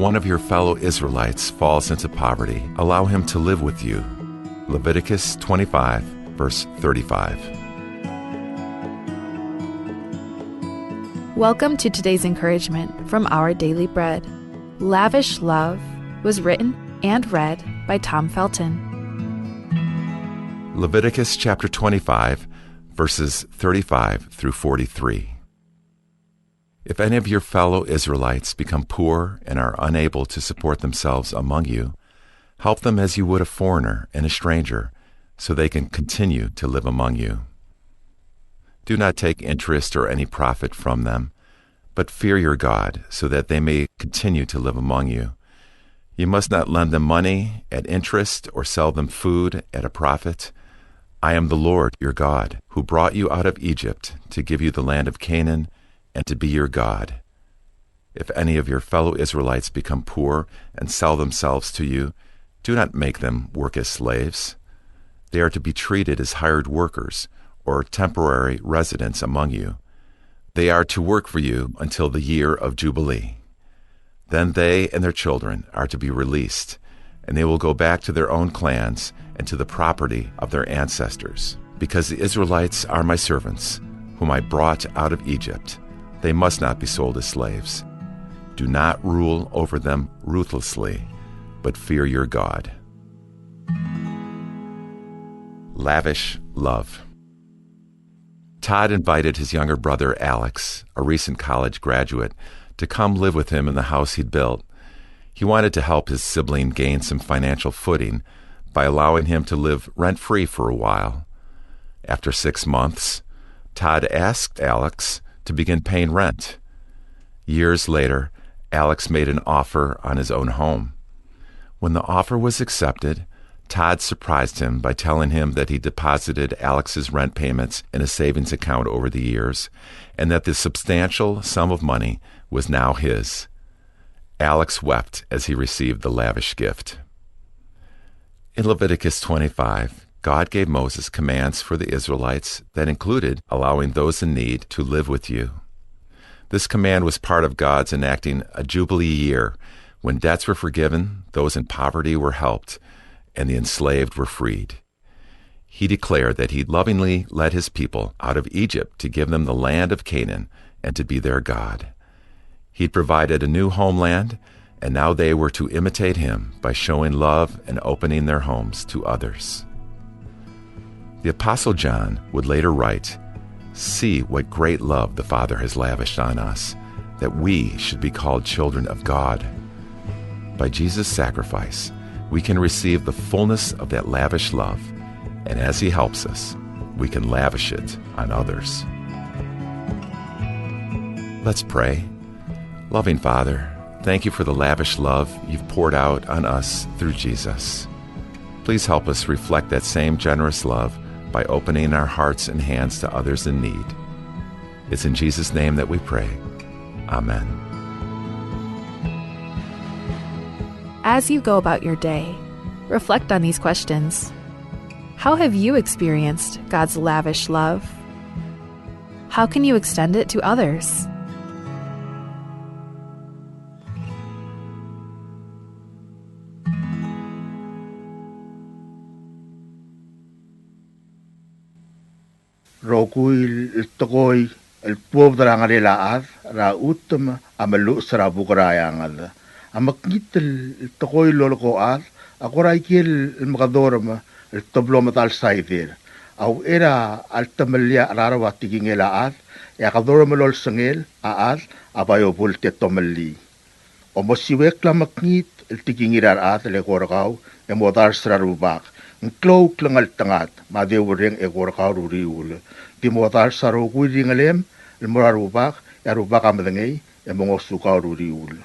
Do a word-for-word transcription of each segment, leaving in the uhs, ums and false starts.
one of your fellow Israelites falls into poverty, allow him to live with you. Leviticus twenty-five, verse thirty-five. Welcome to today's encouragement from Our Daily Bread. Lavish Love was written and read by Tom Felton. Leviticus chapter twenty-five, verses thirty-five through forty-three. If any of your fellow Israelites become poor and are unable to support themselves among you, help them as you would a foreigner and a stranger, so they can continue to live among you. Do not take interest or any profit from them, but fear your God, so that they may continue to live among you. You must not lend them money at interest or sell them food at a profit. I am the Lord your God, who brought you out of Egypt to give you the land of Canaan and to be your God. If any of your fellow Israelites become poor and sell themselves to you, do not make them work as slaves. They are to be treated as hired workers or temporary residents among you. They are to work for you until the year of Jubilee. Then they and their children are to be released, and they will go back to their own clans and to the property of their ancestors. Because the Israelites are my servants, whom I brought out of Egypt, they must not be sold as slaves. Do not rule over them ruthlessly, but fear your God. Lavish Love. Todd invited his younger brother, Alex, a recent college graduate, to come live with him in the house he'd built. He wanted to help his sibling gain some financial footing by allowing him to live rent-free for a while. After six months, Todd asked Alex to begin paying rent. Years later, Alex made an offer on his own home. When the offer was accepted, Todd surprised him by telling him that he deposited Alex's rent payments in a savings account over the years and that the substantial sum of money was now his. Alex wept as he received the lavish gift. In Leviticus twenty-five, God gave Moses commands for the Israelites that included allowing those in need to live with you. This command was part of God's enacting a Jubilee year when debts were forgiven, those in poverty were helped, and the enslaved were freed. He declared that he lovingly led his people out of Egypt to give them the land of Canaan and to be their God. He'd provided a new homeland, and now they were to imitate him by showing love and opening their homes to others. The Apostle John would later write, "See what great love the Father has lavished on us, that we should be called children of God. By Jesus' sacrifice, we can receive the fullness of that lavish love, and as he helps us, we can lavish it on others." Let's pray. Loving Father, thank you for the lavish love you've poured out on us through Jesus. Please help us reflect that same generous love by opening our hearts and hands to others in need. It's in Jesus' name that we pray. Amen. As you go about your day, reflect on these questions. How have you experienced God's lavish love? How can you extend it to others? Rokui el tekoi el tuobed er a ngerel a chad er a chutem a meluches er a buk er a eanged. A mekngit el tekoi el lolekoi a chad a kora ikel mekedorm el teblo medal saider. A uchei er a letemellii a cheraro a tekingel a chad, e a kedorm el olsengel a chad a bai obult e tomellii. Omesiuekl a mekngit el tekingir a rechad el eko er kau e modars er a Rubak. Ng klou a klengeltengat me a deurreng eko er kau er a uriul. Di modars a rokui el ringelem el mo er a Rubak, e a Rubak a medengei e mo ngosukau er a uriul.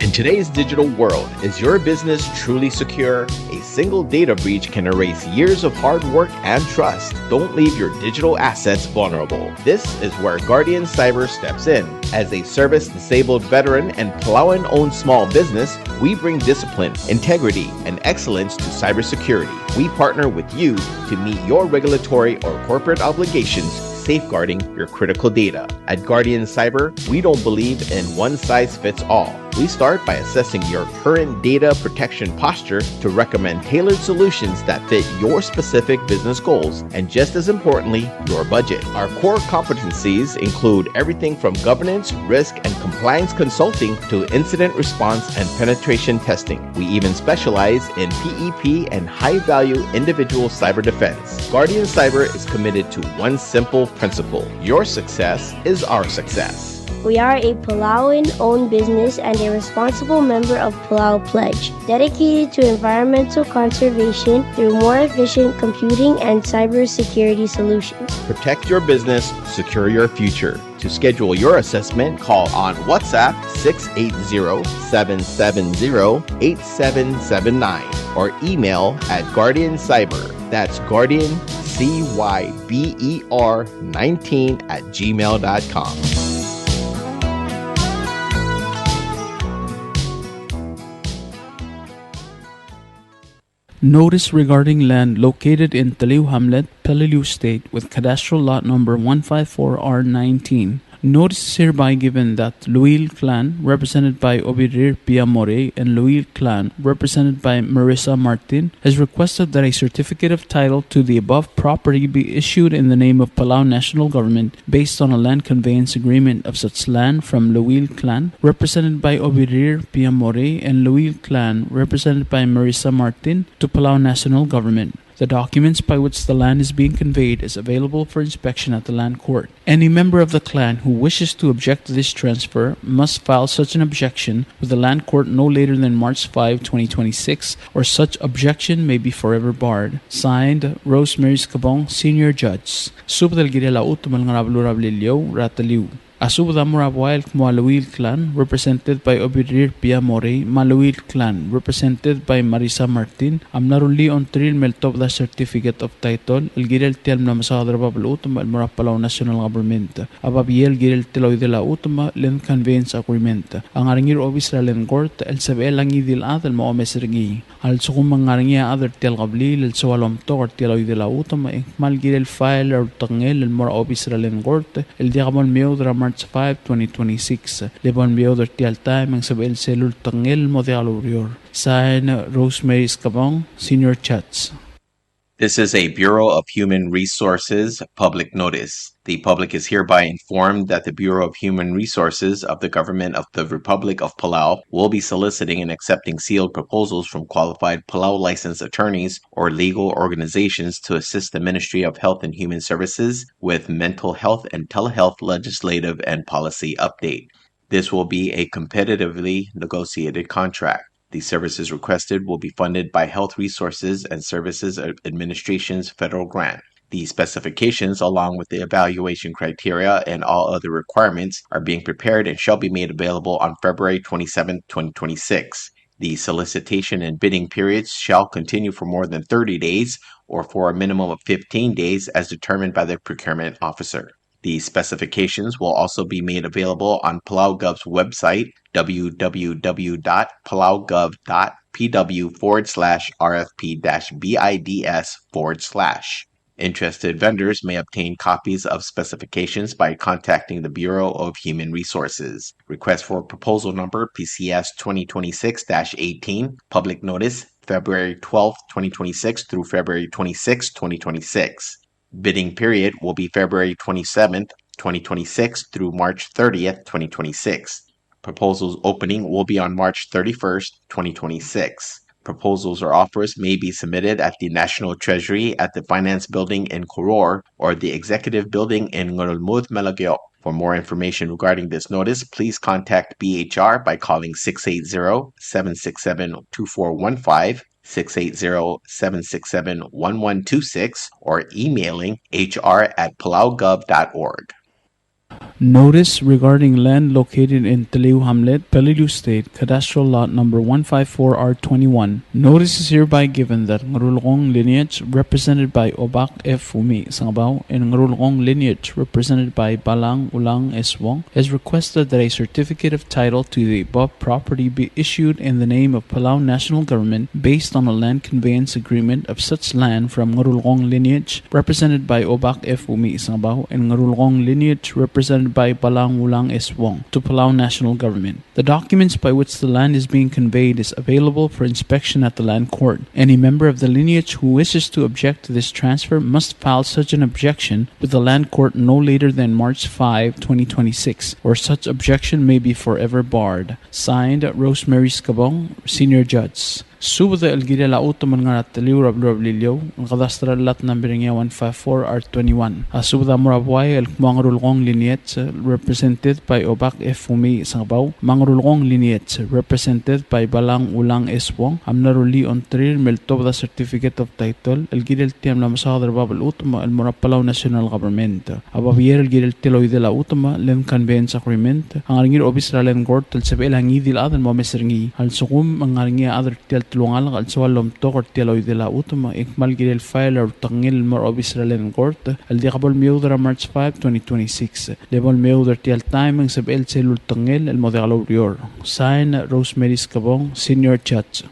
In today's digital world, is your business truly secure? A single data breach can erase years of hard work and trust. Don't leave your digital assets vulnerable. This is where Guardian Cyber steps in. As a service-disabled veteran and Palauan-owned small business, we bring discipline, integrity, and excellence to cybersecurity. We partner with you to meet your regulatory or corporate obligations safeguarding your critical data. At Guardian Cyber, we don't believe in one size fits all. We start by assessing your current data protection posture to recommend tailored solutions that fit your specific business goals and, just as importantly, your budget. Our core competencies include everything from governance, risk, and compliance consulting to incident response and penetration testing. We even specialize in P E P and high-value individual cyber defense. Guardian Cyber is committed to one simple principle: your success is our success. We are a Palauan-owned business and a responsible member of Palau Pledge, dedicated to environmental conservation through more efficient computing and cybersecurity solutions. Protect your business, secure your future. To schedule your assessment, call on WhatsApp six eight zero, seven seven zero, eight seven seven nine or email at Guardian Cyber. That's Guardian C Y B E R nineteen at gmail dot com. Notice regarding land located in Teliu Hamlet, Peleliu State, with cadastral lot number one five four R nineteen. Notice is hereby given that Luil Clan, represented by Obirir Piamore, and Luil Clan, represented by Marissa Martin, has requested that a certificate of title to the above property be issued in the name of Palau National Government based on a land conveyance agreement of such land from Luil Clan, represented by Obirir Piamore, and Luil Clan, represented by Marissa Martin, to Palau National Government. The documents by which the land is being conveyed is available for inspection at the Land Court. Any member of the clan who wishes to object to this transfer must file such an objection with the Land Court no later than March five, twenty twenty-six, or such objection may be forever barred. Signed, Rosemary Skebong, Senior Judge. Subed el kirel a chutem el ngar er a beluu er a Beliliou, er a Teliu. A subed a mo er a buai el kmo a Luil Clan, represented by Obirir Piamore, me a Luil Clan, represented by Marissa Martin, a mla rullii a ongtir el me ltobed a certificate of title el kirel tia el mla mesaod er a bab el chutem el mo er a Palau National Government. A babier el kirel tia el oidel a chutem, land conveyance agreement, a ngar er ngii er a obis er a Land Court el sebechel a ngii di el chad el mo omes er ngii. A lsekum e ng ngar er ngii a chad er tia el kebliil el soal omtok er tia el oidel a chutem, e ng kmal kirel file er a ultekngel el mo er a obis er a Land Court el diak bo lemeoud er a March five, twenty twenty-six. Le bo lemeoud er tia el taem e ng sebechel sel ultekngel el mo diak loureor. Sign, Rosemary Skebong, Senior Judge. This is a Bureau of Human Resources public notice. The public is hereby informed that the Bureau of Human Resources of the Government of the Republic of Palau will be soliciting and accepting sealed proposals from qualified Palau licensed attorneys or legal organizations to assist the Ministry of Health and Human Services with mental health and telehealth legislative and policy update. This will be a competitively negotiated contract. The services requested will be funded by Health Resources and Services Ad-, Administration's federal grant. The specifications, along with the evaluation criteria and all other requirements, are being prepared and shall be made available on February twenty-seventh, twenty twenty-six. The solicitation and bidding periods shall continue for more than thirty days or for a minimum of fifteen days as determined by the procurement officer. The specifications will also be made available on PalauGov's website, w w w dot palaugov dot p w forward slash r f p dash b i d s forward slash. Interested vendors may obtain copies of specifications by contacting the Bureau of Human Resources. Request for proposal number P C S twenty twenty-six dash eighteen, public notice, February twelfth, twenty twenty-six through February twenty-sixth, twenty twenty-six. Bidding period will be February twenty-seventh, twenty twenty-six through March thirtieth, twenty twenty-six. Proposals opening will be on March thirty-first, twenty twenty-six. Proposals or offers may be submitted at the National Treasury at the Finance Building in Koror or the Executive Building in Ngerulmud, Melekeok. For more information regarding this notice, please contact B H R by calling six eight zero, seven six seven, two four one five, six eight zero, seven six seven, one one two six, or emailing H R at palaugov dot org. Notice regarding land located in Teliu Hamlet, Peleliu State, Cadastral Lot Number one five four R twenty-one. Notice is hereby given that Ngerulgong lineage, represented by Obak F. Fumi Sangabau, and Ngerulgong lineage, represented by Balang Ulang S. Wong, has requested that a certificate of title to the above property be issued in the name of Palau National Government based on a land conveyance agreement of such land from Ngerulgong lineage, represented by Obak F. Fumi Sangabau, and Ngerulgong lineage, represented by Balang Ulang S. Wong, to Palau National Government. The documents by which the land is being conveyed is available for inspection at the Land Court. Any member of the lineage who wishes to object to this transfer must file such an objection with the Land Court no later than March five, twenty twenty-six, or such objection may be forever barred. Signed, Rosemary Skebong, Senior Judge. Subed el kirel a chutem el ngar er a Teliu er a beluu er a Beliliou, el cadastral lot number one five four R twenty-one. A subed a mo er a buai el kmo a Ngerulgong lineage, represented by Obak F. Fumi Sangabau, me a Ngerulgong lineage, represented by Balang Ulang S. Wong, a mla rullii a ongtir me le tobed a certificate of title el kirel tia el mla mesaod er a bab el chutem el mo er a Palau National Government. A babier el kirel tia el oidel a chutem, land conveyance agreement, a ngar er ngii er a obis er a Land Court el sebechel a ngii di el chad el mo omes er ngii. A lsekum e ng ngar er ngii a chad er tia el telungalek el soal el omtok er tia el oidel a chutem, e ng kmal kirel file er a ultekngel el mo er a obis er a Land Court el diak bo lemeoud er a March five, twenty twenty-six. Le bo lemeoud er tia el taem e ng sebechel sel ultekngel el mo diak loureor. Sign, Rosemary Skebong, Senior Judge.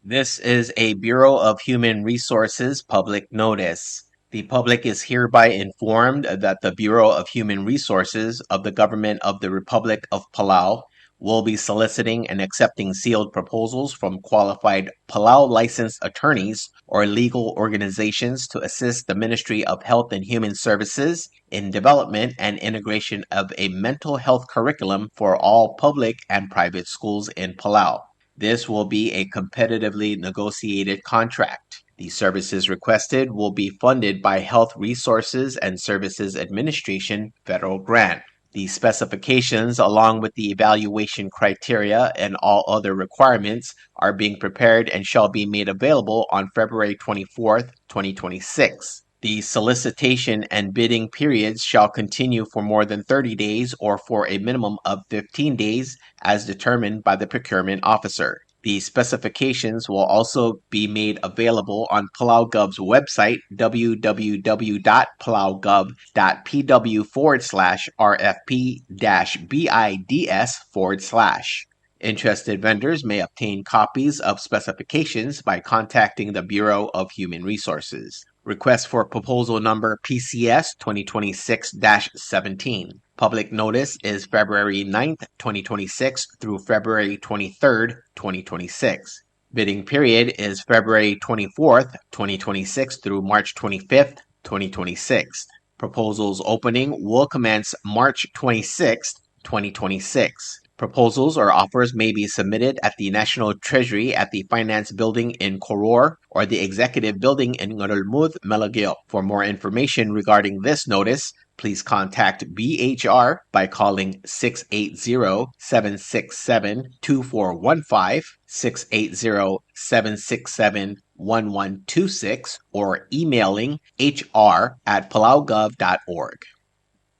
This is a Bureau of Human Resources public notice. The public is hereby informed that the Bureau of Human Resources of the Government of the Republic of Palau will be soliciting and accepting sealed proposals from qualified Palau licensed attorneys or legal organizations to assist the Ministry of Health and Human Services in development and integration of a mental health curriculum for all public and private schools in Palau. This will be a competitively negotiated contract. The services requested will be funded by Health Resources and Services Administration federal grant. The specifications, along with the evaluation criteria and all other requirements, are being prepared and shall be made available on February twenty-fourth, twenty twenty-six. The solicitation and bidding periods shall continue for more than thirty days or for a minimum of fifteen days as determined by the procurement officer. The specifications will also be made available on PalauGov's website, w w w dot palaugov dot p w forward slash r f p dash bids forward slash. Interested vendors may obtain copies of specifications by contacting the Bureau of Human Resources. Request for proposal number P C S twenty twenty-six dash seventeen. Public notice is February ninth, twenty twenty-six through February twenty-third, twenty twenty-six. Bidding period is February twenty-fourth, twenty twenty-six through March twenty-fifth, twenty twenty-six. Proposals opening will commence March twenty-sixth, twenty twenty-six. Proposals or offers may be submitted at the National Treasury at the Finance Building in Koror or the Executive Building in Ngerulmud, Melekeok. For more information regarding this notice, please contact B H R by calling six eight zero, seven six seven, two four one five, six eight zero, seven six seven, one one two six, or emailing H R at palaugov dot org.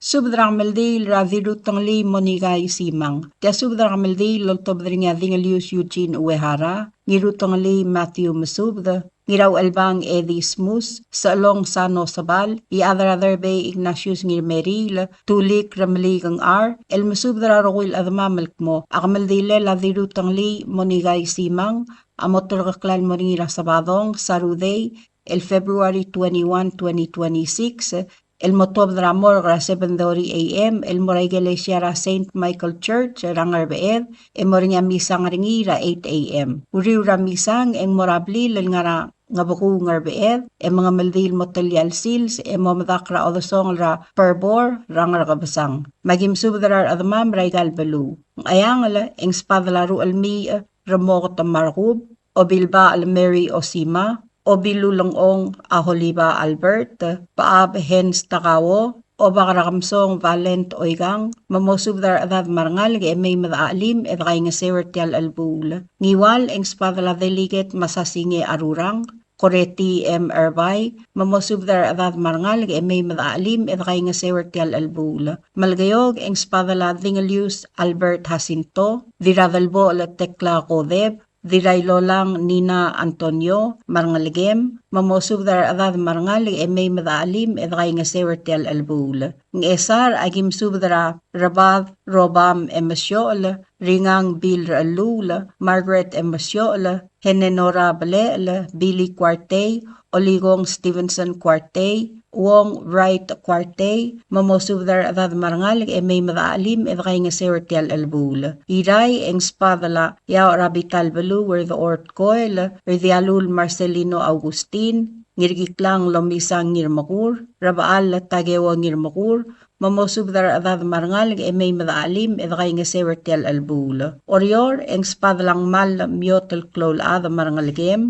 Subed er a kemeldiil er a Dirutengelii Monikai Simang. Tia subed er a kemeldiil el oltobed er ngii a Dingelius Eugene Uehara, Ngirutengelii Matthew Mesubed, Ngirauchelbang Eddie Smus, Sechelong Sano Sebal, Iechad er a Derbei Ignatius Ngirmeriil, Tulik Remeliik Ngchar, el mesubed er a rokui el chedemam el kmo a kemeldilel a Dirutengelii Monikai Simang a mo terkokl el mo er ngii er a Sabadong, Sarudei, el February twenty-one, twenty twenty-six, el mo tuobed er a morgue er a seven thirty A M, el mo er a ikelesia er a Saint Michael Church er a Ngerbeched, e mo er ngii a misang er ngii er a eight A M. Uriul er a misang e ng mo er a blil el ngar er a Ngebekuu Ngerbeched, e mengemeldiil el mo telia el sils, e mo medakl er a odesongel er a Berbor er a Ngerkebesang. Me aki mesubed er a rechedemam er aika el beluu. Ngcheangel e ng sbadel a Ruchelmiich Remoket Markub, Obilbachel Mary Osima, Obilulengchong Aholiba Albert, Bechab Hans Takao, Obak er a Kemsong Valent Oikang, me mosubed er a rechedad me a rengalek e mei me dechachelim e dekaingeseu er tia el chelebuul. Ngiwal e ng sbadel a Delegate Masasinge Arurang, Koreti M. Erbai, me mosubed er a rechedad me a rengalek e mei me dechachelim e dekaingeseu er tia el chelebuul. Melekeok e ng sbadel a Dingelius Albert Jacinto, Dirradelbochel Tekla Kodep, Dirrailolang Nina Antonio, me a rengelekem, me mosubed er a rechedad me a rengalek e mei me dechachelim e dekaingeseu er tia el chelebuul. Ngchesar a ki mesubed er a Rebad Robam Emesiochel, Ringang Bill Rechelluul, Margaret Emesiochel, Henenora Belechel, Billy Kuartei, Olikong Stevenson Kuartei, Uong Wright Kuartei, me mosubed er a rechedad me a rengalek e mei me dechachelim e dekaingeseu er tia el chelebuul. Irrai e ng sbadel a Iaoch er a bita el beluu er Dechor Tkoel, er Dialul Marcelino Augustin, Ngirkiklang Lomisang Ngirmekur, Rebechall Takeo Ngirmekur, me mosubed er a rechedad me a rengalek e mei me dechachelim e dekaingeseu er tia el chelebuul. Oreor e ng sbadel a Ngmal Miotel Kloulchad me a rengelekem,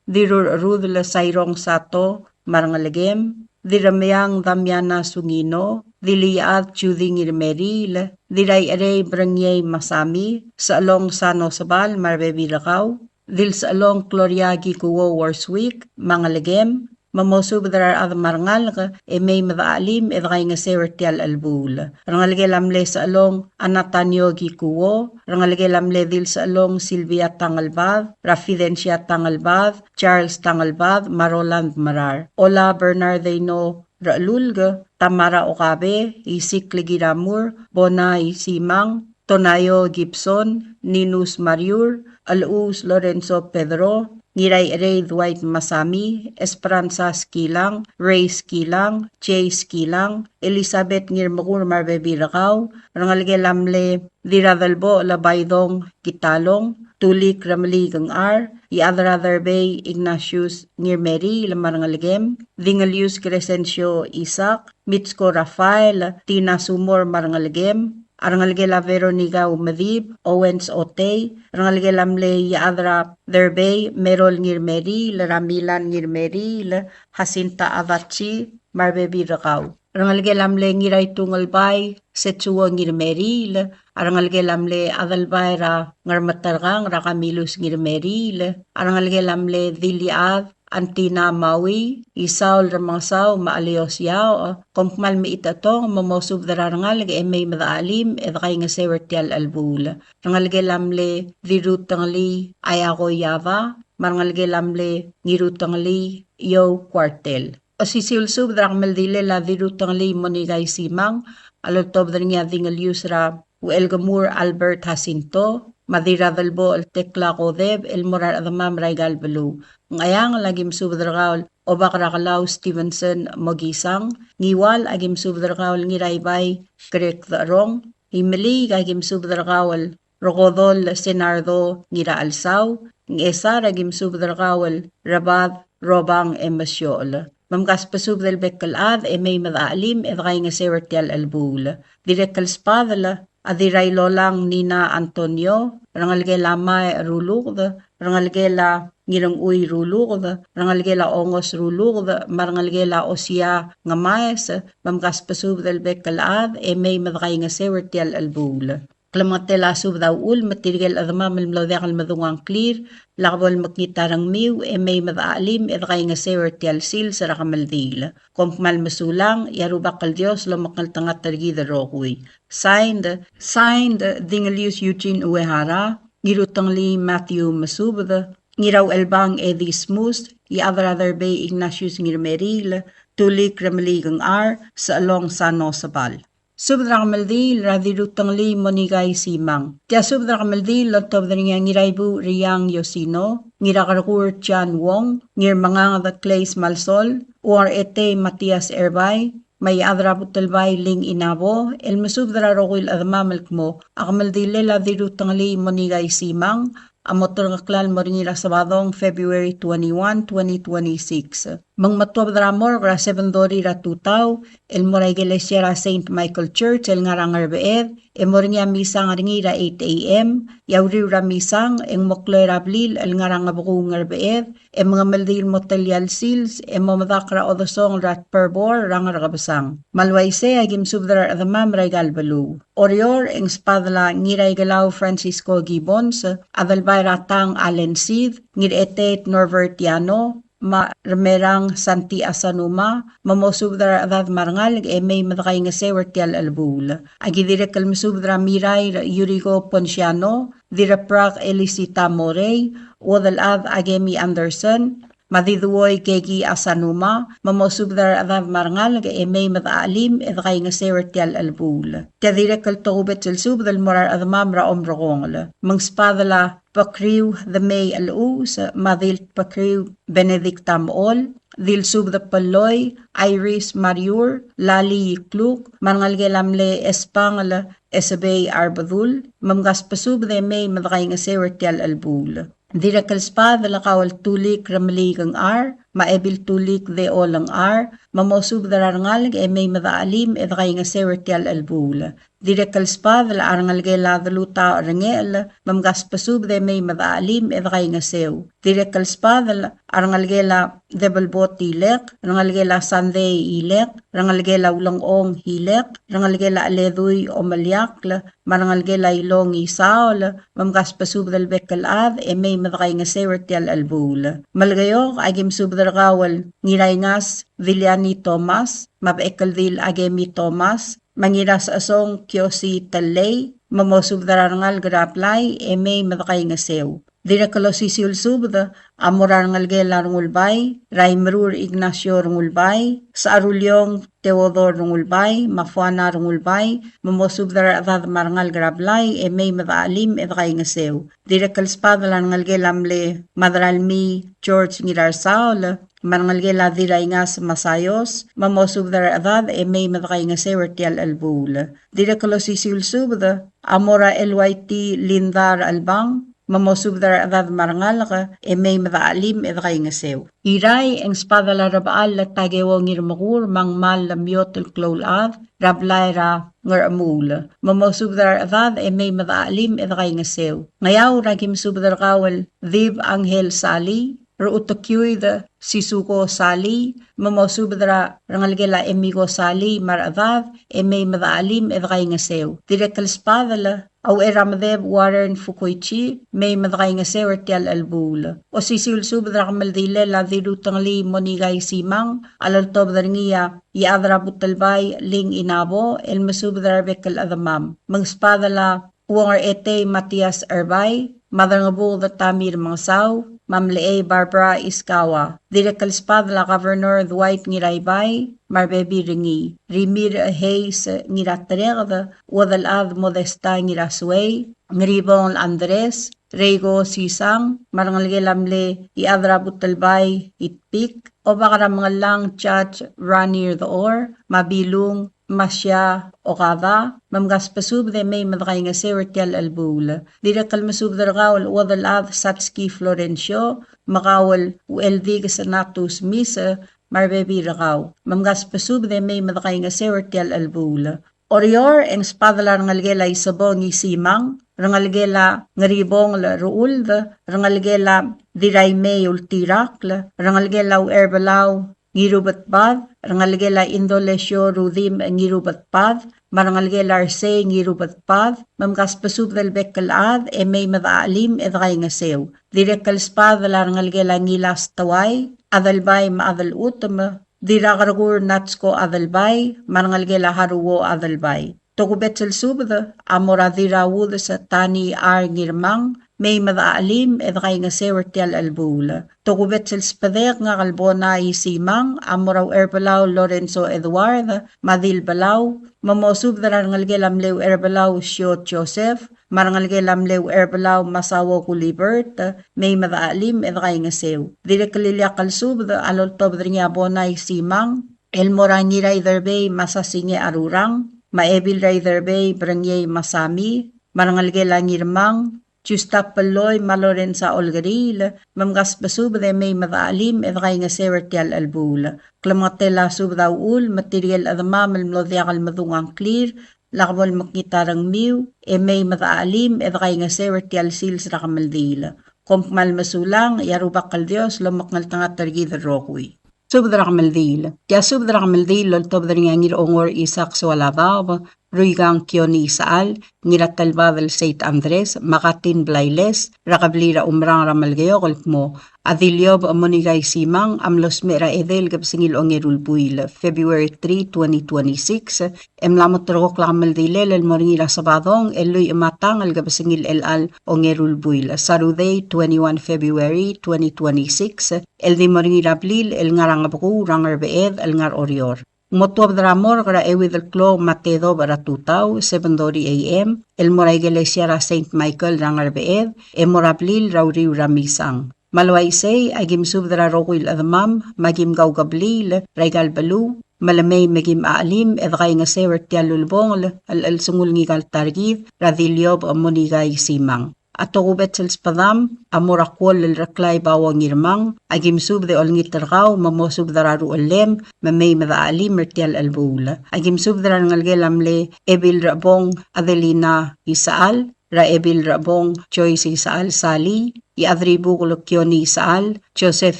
Dirrurcherudel Sairong Sato me a rengelekem, Dirremeang Damiana Sungino, Diliad Judy Ngirmeriil, Dirraicherei Brengiei Masami, Sechelong Sano Sebal me a rebebil er kau, Dilsechelong Gloria Kikuo Worswick me a ngelekem, me mosubed er a rechad me a rengalek e mei me dechachelim e dekaingeseu er tia el chelebuul. Rengelekel a mle Sechelong Anatanio Kikuo, rengelekel a mle Dilsechelong Silvia Tangelbad, er a Fidencia Tangelbad, Charles Tangelbad, me a Roland Merar. Ola Bernardino Rechelulk, Tamara Okabe, Isikl Kiramur, Bona Isimang, Tonaio Gibson, Ninus Mariur, Elechuus Lorenzo Pedro, Ngiraicherei Dwight Masami, Esperanza Skilang, Ray Skilang, Jay Skilang, Elizabeth Ngirmekur me a rebebil er kau, rengelekel a mle Dirradelbochel Baidong Kitalong, Tulik Remeliik Ngchar, Iechad er a Derbei Ignatius Ngirmeriil me a rengelekem, Dingelius Crescencio Isaac, Mitsko Rafael, Tina Sumor me a rengelekem, a rengelekel a Veronica Umedib, Owens Otei, rengelekel a mle Iechad er a Derbei, Merol Ngirmeriil, er a Milan Ngirmeriil, Jacinta Adachi, me a rebebil er kau. Rengelekel a mle Ngiraitungelbai, Setsuo Ngirmeriil, a rengelekel a mle Adelbai er a Ngermeterkang, er a Kamilus Ngirmeriil, a rengelekel a mle Diliad, Antina Maui, Isaul Remengesau me a Aleos Iaoch, kom kmal mechitechetong me mosubed er a rengalek e mei me dechachelim e dekaingeseu er tia el chelebuul. Rengelekel a mle Dirrutengelii Ayako Yava, me a rengelekel a mle Ngirutengelii Iou Kuartel. Osisiu el subed er a kemeldilel a Dirrutengelii Monika Isimang, a loltobed er ngii a Dingelius er a Uchelkemur Albert Jacinto, me a Dirradelbochel Tekla Kodep, el mo er a rechedemam er aika el beluu. Ngcheangel a ki mesubed er kau el Obak er a Kelau Stevenson Mokisang, Ngiwal a ki mesubed er kau el Ngiraibai Greg Decherong, Imeliik a ki mesubed er kau el Rekodol Senardo Ngirachelsau, Ngchesar a ki mesubed er kau el Rebad Robang Emesiochel. Me mkasbesubed el bek el chad e mei me dechachelim e dekaingeseu er tia el chelebuul. Dirrek el sbadel a Dirrailolang Nina Antonio, rengelekel a Mae Ruluked, rengelekel a Ngirengchui Ruluked, rengelekel a Ongos Ruluked, me a rengelekel a Osia Ngemaes, me mkasbesubed el bek el chad e mei me dekaingeseu er tia el chelebuul. Klemengetel a subed a uchul me tirke el chedemam el mlo diak el medung a ngklir, lak bo lemekngit a rengmiu e mei me dechachelim e dekaingeseu er tia el sils er a kemeldiil. Kom kmal mesulang, e a Rubak el Dios lomekngeltengat er kid el rokui. Signed, signed, Dingelius Eugene Uehara, Ngirutengelii Matthew Mesubed, Ngirauchelbang Eddie Smus, Iechad er a Derbei Ignatius Ngirmeriil, Tulik Remeliik Ngchar, Sechelong Sano Sebal. Subed er a kemeldiil er a Dirrutengelii Monika Isimang. Tia subed er a kemeldiil el oltobed er ngii a Ngiraibuuch Riang Yosino, Ngirakerkur John Wong, Ngirmenganged Clace Malsol, Uong er Etei Matias Erbai, me a Iechad er a Butelbai Ling Inabo, el mesubed er a rokui el chedemam el kmo a kemeldilel a Dirrutengelii Monika Isimang a mo terkeklal el mo er ngii er a Sabadong, February twenty-one, twenty twenty-six. Me ng mo tuobed er a morgue er a seven thirty er a tutau el mo er a ikelesia er a Saint Michael Church el ngar er a Ngerbeched, e mo er ngii a misang er ngii er a eight a.m., e a uriul er a misang e ng mo kloi er a blil el ngar er a Ngebekuu Ngerbeched, e mengemeldiil el mo telia el sils e mo medakl er a odesongel er a Tberbor er a Ngerkebesang. Me a le uaisei a ki mesubed er a rechedemam er aika el beluu. Oreor e ng sbadel a Ngiraikelau Francisco Gibbons, Adelbai er a Tang Allen Seid, Ngirchetet Norbert Yano, me a Remerang Santi Asanuma, me mosubed er a rechedad me a rengalek e mei me dekaingeseu er tia el chelebuul. Aki dirrek el mesubed er a Mirair Yuriko Ponciano, Dirraprak Elisita Morei, Uodelchad Akemi Anderson, me a Diduoi Keki Asanuma, me mosubed er a rechedad me a rengalek e mei me dechachelim e dekaingeseu er tia el chelebuul. Tia dirrek el tokubets el subed el mo er a rechedemam er a Omrekongel. Me ng sbadel a Bekriu Demei Elechuus, me a Dil Bekriu Benedicta Mechol, Dil Subed Belloi, Iris Mariur, Lali Ikluk, me a rengelekel a mle Espangel Esebei Arbedul, me mkasbesubed e mei me dekaingeseu er tia el chelebuul. Dirrek el sbadel a kau el Tulik Remeliik Ngchar, me a Ebil Tulik Deol Ngchar, me mosubed er a rengalek e mei me dechachelim e dekaingeseu er tia el chelebuul. Dirrek el sbadel a rengelekel a Delutaoch Rengechel, me mkasbesubed e mei me dechachelim e dekaingeseu. Dirrek el sbadel a rengelekel a Debelbot Ilek, rengelekel a Sandei Ilek, rengelekel a Ulengchong Ilek, rengelekel a Cheledui Omeliakl, me a rengelekel a Ilong Isaol, me mkasbesubed el bek el chad e mei me dekaingeseu er tia el chelebuul. Melekeok, aki mesubed er kau el Ngiraingas Viliani Thomas, me a Bechekeldil Akemi Thomas, me a Ngirasechesong Kiosi Tellei, me mosubed er a rengalek er a blai e mei me dekaingeseu. Dirrek el osisiu el subed a mo er a rengelekel a Rengulbai, er a Imerur Ignacio Rengulbai, Secharuliong Theodore Rengulbai, me a Fuana Rengulbai, me mosubed er a rechedad me a rengalek er a blai e mei me dechachelim e dekaingeseu. Dirrek el sbadel a rengelekel a mle Madralmii George Ngirarsaol, me a rengelekel a Diraingas Masaios, me mosubed er a rechedad e mei me dekaingeseu er tia el chelebuul. Dirrek el osisiu el subed a mo er a L Y T Linda Rechelbang, me mosubed er a rechedad me a rengalek e mei me dechachelim e dekaingeseu. Irrai e ng sbadel a Rebechall Takeo Ngirmekur, me a Ngmal Lemiot el klou el chad er a blai er a Ngerchemuul, me mosubed er a rechedad e mei me dechachelim e dekaingeseu. Ngeaur, aki mesubed er kau el Dib Angel Sali, Rechutekiuid Sisuko Sali, me mosubed er a rengelekel a Emiko Sali me a rechedad e mei me dechachelim e dekaingeseu. Dirrek el sbadel a Uchel er a Medeb Warren Fukuichi, mei me dekaingeseu er tia el chelebuul. Osisiu el subed er a kemeldilel a Dirutengelii Monika Isimang, a loltobed er ngii a Iechad er a Butelbai Ling Inabo, el mesubed er a rebek el chedemam. Me ng sbadel a Uong er Etei Matias Erbai, me a Derngebuked Tamir Mengesau, me a Mlechei Barbara Iskawa. Dirrek el sbadel a Governor Dwight Ngiraibai, me a rebebil er ngii. Rimir Hayes Ngiratereked, Uodelchad Modesta Ngirasuei, Ngeribongel Andres, Reiko Sisang, me a rengelekel a mle Iechad er a Butelbai Itpik, Obak er a Mengellang Judge Ranier Dechor, me a Bilung Masia Okada, me mkasbesubed e mei me dekaingeseu er tia el chelebuul. Dirrek el mesubed er kau el Uodelchad Satski Florencio, me kau el Ucheldikes Natus Mise, me a rebebil er kau. Me mkasbesubed e mei me dekaingeseu er tia el chelebuul. Oreor e ng sbadel a rengelekel a Isebong Isimang, rengelekel a Ngeribongel Rechuld, rengelekel a Diraimei Ultirakl, rengelekel a Ucherbelau Ngirubetbad, rengelekel a Indolesio Rudim Ngirubetbad, me a rengelekel a Ersei Ngirubetbad, me mkasbesubed el bek el chad e mei me dechachelim e dekaingeseu. Dirrek el sbadel a rengelekel a Ngilas Teuai, Adelbai me a Adelchutem, Dirrakerkur Natsko Adelbai, me a rengelekel a Haruo Adelbai. Tokubets el subed a mo er a Dirraudes Tani R. Ngirmang, mei me dechachelim e dekaingeseu er tia el chelebuul. Tokubets el sbedek ngak el Bona Isimang a mo er a Ucherbelau Lorenzo Edward, me a Dilbelau, me mosubed er a rengelekel a mle Ucherbelau Sio Joseph, me a rengelekel a mle Ucherbelau Masao Gulibert, mei me dechachelim e dekaingeseu. Dirrek el ileakl el subed a loltobed er ngii a Bona Isimang, el mo er a Ngiraiderbei Masasinge Arurang, me a Ebil er a Iderbei Berengiei Masami, me a rengelekel a Ngirmang Justa Pelloi me a Lorenza Olkeriil, me mkasbesubed e mei me dechachelim e dekaingeseu er tia el chelebuul. Klemengetel a subed a uchul me tirke el chedemam el mlo diak el medung a ngklir, lak bo lemekngit a rengmiu, e mei me dechachelim e dekaingeseu er tia el sils er a kemeldiil. Kom kmal mesulang, e a Rubak el Dios lomekngeltengat er kid el rokui. Subed er a kemeldiil. Tia subed er a kemeldiil el oltobed er ngii a Ngirongor Isaac Soaladaob, Ruikang Kione Isechal, Ngiratelbadel Seit Andres, me a Katin Blailes, er a kebliil er a Umerang er a Melekeok el kmo a Diliob Monika Isimang a mlo smecher er a edei el kebesengil ongeru el buil, February three, twenty twenty-six, e mla mo terrekokl a kemeldilel el mo er ngii er a Sabadong el lluich me a tang el kebesengil chelecha el ongeru el buil, Saturday, twenty-one February twenty twenty-six, el di mo er ngii er a blil el ngar er a Ngebekuu er a Ngerbeched el ngar er a Oreor. Ng mo tuobed er a morgue er a euid el klok me a tedobech er a tutau, seven thirty A M, el mo er a ikelesia er a Saint Michael er a Ngerbeched, e mo er a blil er a uriul er a Misang. Me a le uaisei, a ki mesubed er a rokui el chedemam, me a ki mkaukebliil er aika el beluu, me le mei me ki mchelim e dekaingeseu er tia el ulebongel el chelsengul ngika el ta er kid er a Diliob Monika Isimang. A tokubets el sbedam a mo er a Kuoll el Reklai Bao Ngirmang, a ki mesubed e olengit er kau me mosubed er a ruchellem me mei me dechelim er tia el chelebuul. A ki mesubed er a rengelekel a mle Ebil Rebong Adelina Isechal, er a Ebil Rebong Joyce Isechal Sali, Iechadribukel Kione Isechal, Joseph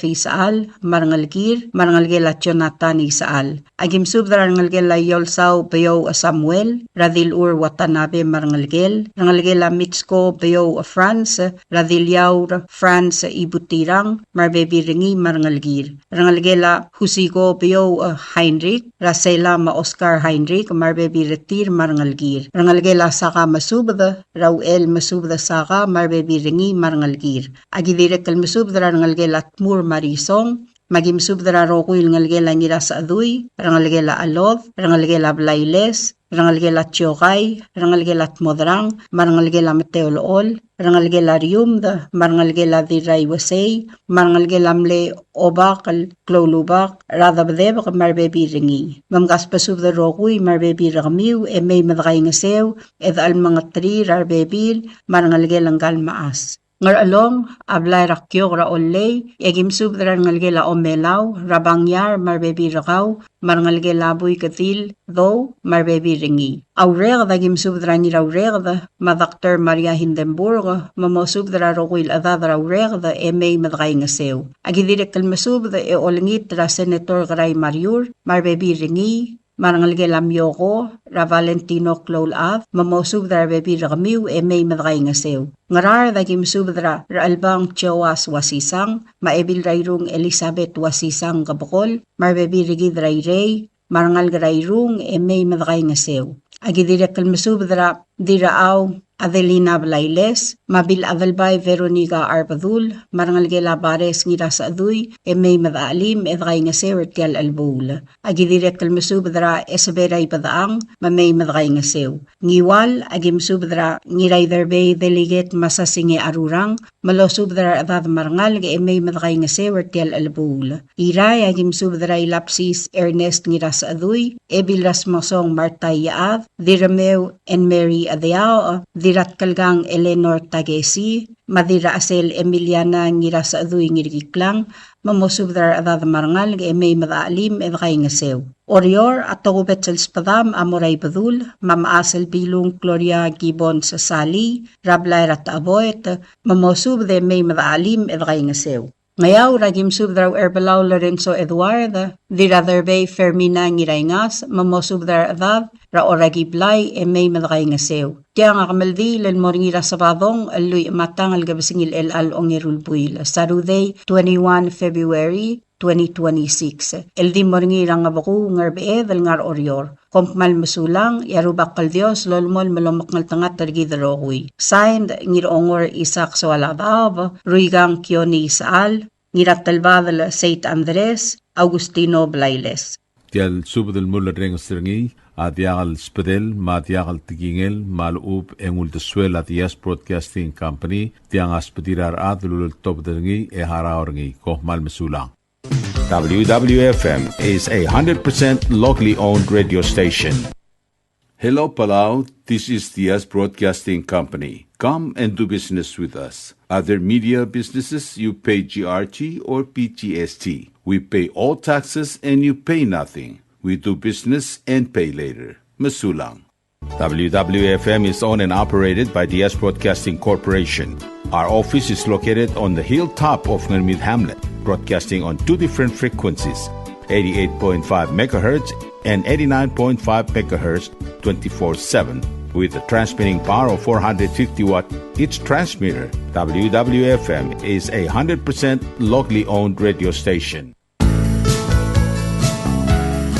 Isechal, me a rengelekir, me a rengelekel a Jonathan Isechal. A ki mesubed er a rengelekel a Iolsau Beouch Samuel, er a Dilchur Watanabe me a rengelekel, rengelekel a Mitsko Beouch Franz, er a Diliaur Franz Ibutirang, me a rebebil er ngii me a rengelekir. Rengelekel a Husiko Beouch Heinrich, er a Sela me a Oscar Heinrich, me a rebebil er tir me a rengelekir. Rengelekel a Saka Mesubed, er a Uchel Mesubed Saka, me a rebebil er ngii me a rengelekir. A ki dirrek el mesubed er a rengelekel a Tmur me a Risong, me a ki mesubed er a rokui el ngelekel a Ngirasechedui, rengelekel a Chelod, rengelekel a Blailes, rengelekel a Tiokai, rengelekel a Tmodrang, me a rengelekel a Meteolechol, rengelekel a Riumd, me a rengelekel a Dirraiuesei, me a rengelekel a mle Obak el Kloulubak, er a Debedebek me a rebebil er ngii. Me mkasbesubed el rokui me a rebebil er kemiu, e mei me dekaingeseu, e dechelmengeterir a rebebil, me a rengelekel ngka el mechas. Ngerchelong a blai er a Kiok er a Ollei, e ki mesubed er a rengelekel a Omelau, er a Bangiar, me a rebebil er kau, me a rengelekel a Buikedil Dou, me a rebebil er ngii. A Ureked a ki mesubed er a Ngiraureked, me a Doctor Maria Hindenburg, me mosubed er a rokui el chedad er a Ureked, e mei me dekaingeseu. A ki dirrek el mesubed e olengit er a Senator Kerai Mariur, me a rebebil er ngii, me a rengelekel a Mioko, er a Valentino Kloulechad, me mosubed er a rebebil er kemiu e mei me dekaingeseu. Ngaraard a ki mesubed er a Rechelbang Joas Uasisang, me a Ebil er a Irung Elizabeth Uasisang Kebekol, me a rebebil er kid er a Irei, me a rengalek er a Irung e mei me dekaingeseu. A ki dirrek el mesubed er a Dirrachau Adelina Blailes, me a Biladelbai Veronica Arbedul, me a rengelekel a Bares Ngirasechedui, e mei me dechelim e dekaingeseu er tia el chelebuul. A ki dirrek el mesubed er a Esebera Ibedechang, me mei me dekaingeseu. Ngiwal, a ki mesubed er a Ngiraiderbei Delegate Masasinge Arurang, me losubed er a rechedad me a rengalek e mei me dekaingeseu er tia el chelebuul. Irrai a ki mesubed er a Ilapsis Ernest Ngirasechedui, Ebil er a Smasong Martha Iechad, Dirremeu Anne Mary Adeaoch, Dirratkelkang Eleanor Takesi, me a Dirrachesel Emiliana Ngirasechedui Ngirkiklang, me mosubed er a rechedad me a rengalek e mei me dechelim e dekaingeseu. Oreor, a tokubets el sbedam a mo er a Ibedul, me a mechas el Bilung Gloria Gibbons Sali, er a blai er a Techeboet, me mosubed e mei me dechelim e dekaingeseu. Ngeaur a ki mesubed er a Ucherbelau Lorenzo Eduard, Dirraderbei Fermina Ngiraingas, me mosubed er a rechedad er a Orakiblai e mei me dekaingeseu. Tiang a kemeldiil el mo er ngii er a Sabadong el lluich me a tang el kebesengil chelecha el ongeru el buil, Saturday, twenty-one February twenty twenty-six, el di mo er ngii er a Ngebekuu, Ngerbeched el ngar er a Oreor. Kom kmal mesulang, e a Rubak el Dios a lolemolem el omekngeltengat er kid el rokui. Signed, Ngirongor Isaac Soaladaob, Ruikang Kione Isechal, Ngiratelbadel Seit Andres, Augustino Blailes. Tia el subed el mulerrenges er ngii a diak el sbedel me a diak el tekingel me a lechub e ng uldesuel a Diaz Broadcasting Company, tiang a sbedir a rechad el uleltobed er ngii e harau er ngii. Kom kmal mesulang. W W F M is a hundred percent locally owned radio station. Hello, Palau. This is Diaz Broadcasting Company. Come and do business with us. Other media businesses, you pay G R T or P G S T. We pay all taxes and you pay nothing. We do business and pay later. Mesulang. W W F M is owned and operated by Diaz Broadcasting Corporation. Our office is located on the hilltop of Ngermid Hamlet, broadcasting on two different frequencies, eighty-eight point five megahertz and eighty-nine point five megahertz twenty-four seven, with a transmitting power of four hundred fifty watt each transmitter. W W F M is a hundred percent locally owned radio station.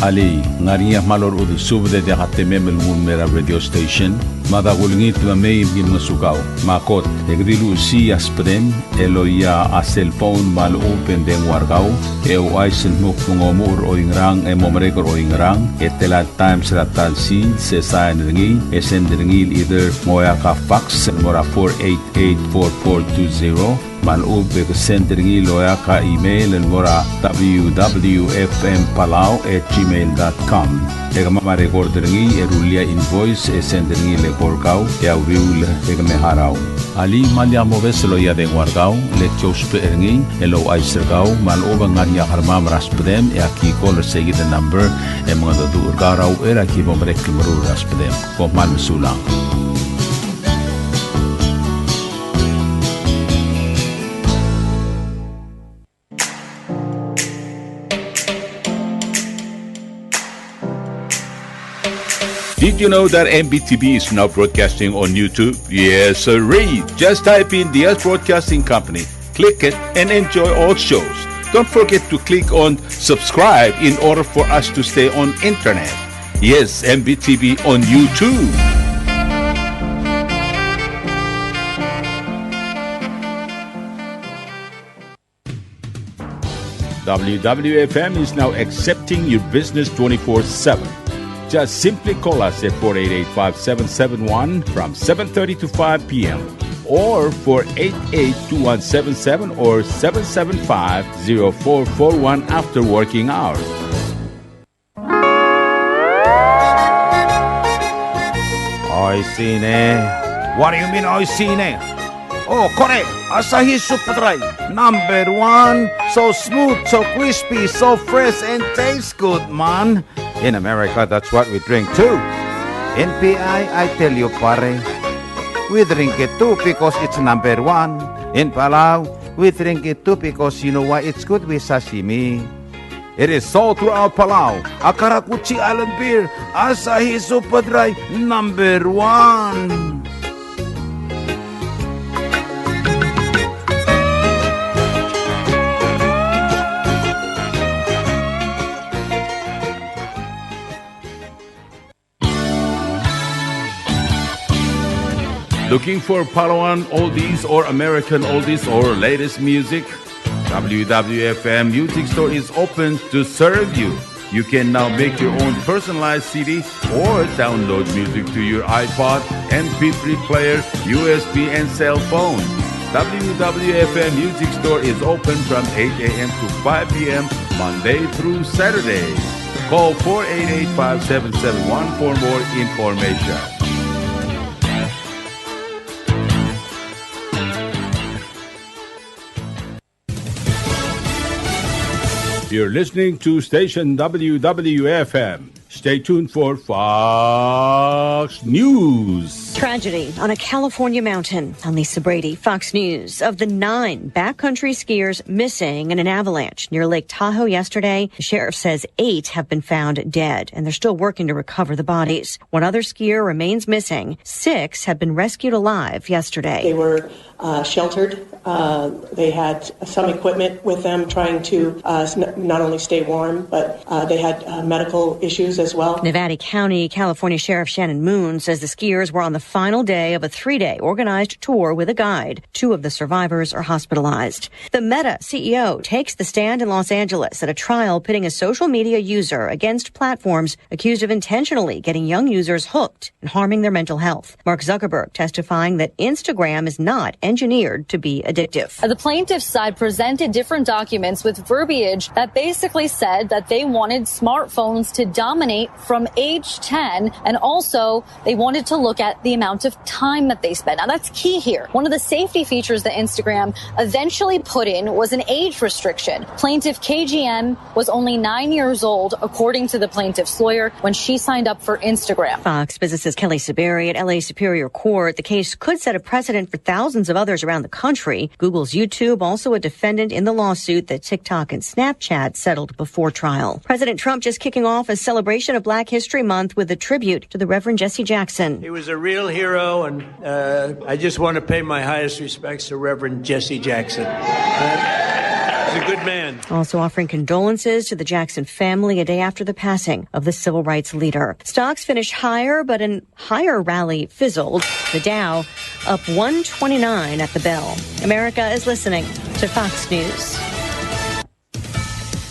Alii, ng ngar er ngii a kmal orechudel subed e diak a temem el nguu el mei er a radio station? Me a da kulengit me mei me ki ngosukau. Me a kot, e ke di luchesii a subedem el oia a cell phone me a lechub e ng dengua er kau, e ouchais el dmu kmo ng omuchel er oingerang e mo merek er oingerang, e tela el times er a ta el sils, e sain er ngii, e send er ngii el either ng oeak a fax el mo er a four eight eight four four two zero, me a lechub e ke send er ngii el oeak a email el mo er a W W F M Palau at gmail dot com. E kemam a record er ngii e rullii a invoice e send er ngii el eko er kau e a uriul e ke me harau. Alii, me lak mobes el loia a dengua er kau, le ki ousbech er ngii el ouchais er kau me a lechub e ng ngar er ngii a kermam er a subedem e aki call er seikid el number e mengedecheduch er kau er a uchei er a ki bo merek el meruul er a subedem. Kom kmal mesulang. Did you know that M B T V is now broadcasting on YouTube? Yes, sirree. Just type in Diaz Broadcasting Company, click it, and enjoy all shows. Don't forget to click on subscribe in order for us to stay on internet. Yes, M B T V on YouTube. W W F M is now accepting your business twenty-four seven. Just simply call us at four eight eight, five seven seven one from seven thirty to five p.m., or four eight eight, two one seven seven or seven seven five, zero four four one after working hours. Oishii ne. What do you mean, oishii ne? Oh, kore, Asahi Super Dry, number one. So smooth, so crispy, so fresh, and tastes good, man. In America, that's what we drink too. In P I, I tell you, pare, we drink it too because it's number one. In Palau, we drink it too because you know why? It's good with sashimi. It is sold throughout Palau. A karakuchi island beer, Asahi Super Dry, number one. Looking for Palauan oldies or American oldies or latest music? W W F M Music Store is open to serve you. You can now make your own personalized C D or download music to your iPod, M P three player, U S B, and cell phone. W W F M Music Store is open from eight a.m. to five p.m., Monday through Saturday. Call four eight eight, five seven seven one for more information. You're listening to station W W F M. Stay tuned for Fox News. Tragedy on a California mountain. I'm Lisa Brady, Fox News. Of the nine backcountry skiers missing in an avalanche near Lake Tahoe yesterday, the sheriff says eight have been found dead, and they're still working to recover the bodies. One other skier remains missing. Six have been rescued alive yesterday. They were uh, sheltered. Uh, they had some equipment with them trying to uh, s- not only stay warm, but uh, they had uh, medical issues as well. Nevada County, California Sheriff Shannon Moon says the skiers were on the final day of a three-day organized tour with a guide. Two of the survivors are hospitalized. The Meta C E O takes the stand in Los Angeles at a trial pitting a social media user against platforms accused of intentionally getting young users hooked and harming their mental health. Mark Zuckerberg testifying that Instagram is not engineered to be addictive. The plaintiff's side presented different documents with verbiage that basically said that they wanted smartphones to dominate from age ten, and also they wanted to look at the amount of time that they spend. Now, that's key here. One of the safety features that Instagram eventually put in was an age restriction. Plaintiff K G M was only nine years old, according to the plaintiff's lawyer, when she signed up for Instagram. Fox Business's Kelly Saberi at L A Superior Court. The case could set a precedent for thousands of others around the country. Google's YouTube, also a defendant in the lawsuit that TikTok and Snapchat settled before trial. President Trump just kicking off a celebration of Black History Month with a tribute to the Reverend Jesse Jackson. He was a real hero, and uh, I just want to pay my highest respects to Reverend Jesse Jackson. Uh, he's a good man. Also offering condolences to the Jackson family a day after the passing of the civil rights leader. Stocks finished higher, but an higher rally fizzled. The Dow up one twenty-nine at the bell. America is listening to Fox News.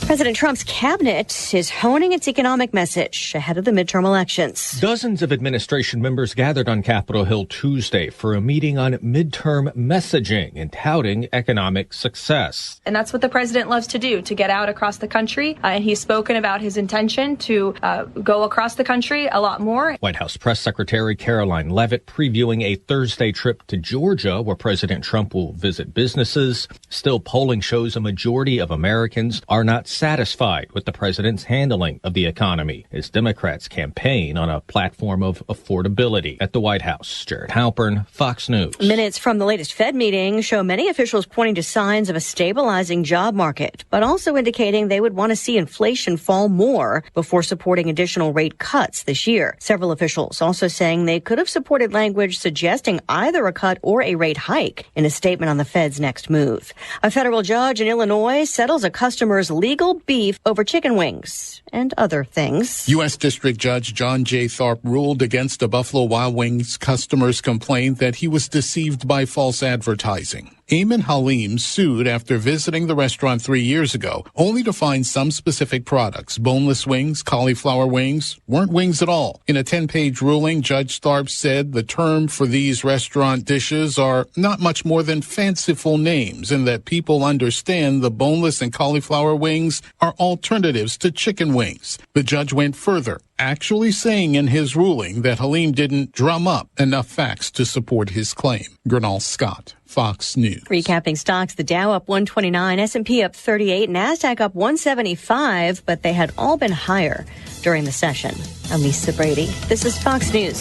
President Trump's cabinet is honing its economic message ahead of the midterm elections. Dozens of administration members gathered on Capitol Hill Tuesday for a meeting on midterm messaging and touting economic success. And that's what the president loves to do, to get out across the country. Uh, and he's spoken about his intention to uh, go across the country a lot more. White House Press Secretary Karoline Leavitt previewing a Thursday trip to Georgia, where President Trump will visit businesses. Still, polling shows a majority of Americans are not satisfied with the president's handling of the economy as Democrats campaign on a platform of affordability. At the White House, Jared Halpern, Fox News. Minutes from the latest Fed meeting show many officials pointing to signs of a stabilizing job market, but also indicating they would want to see inflation fall more before supporting additional rate cuts this year. Several officials also saying they could have supported language suggesting either a cut or a rate hike in a statement on the Fed's next move. A federal judge in Illinois settles a customer's legal beef over chicken wings and other things. U S District Judge John J. Tharp ruled against a Buffalo Wild Wings customer's complaint that he was deceived by false advertising. Eamon Halim sued after visiting the restaurant three years ago, only to find some specific products, boneless wings, cauliflower wings, weren't wings at all. In a ten-page ruling, Judge Tharp said the term for these restaurant dishes are not much more than fanciful names and that people understand the boneless and cauliflower wings are alternatives to chicken wings. The judge went further, actually saying in his ruling that Halim didn't drum up enough facts to support his claim. Gurnal Scott, Fox News. Recapping stocks, the Dow up one twenty-nine, S and P up thirty-eight, Nasdaq up one seventy-five, but they had all been higher during the session. I'm Lisa Brady. This is Fox News.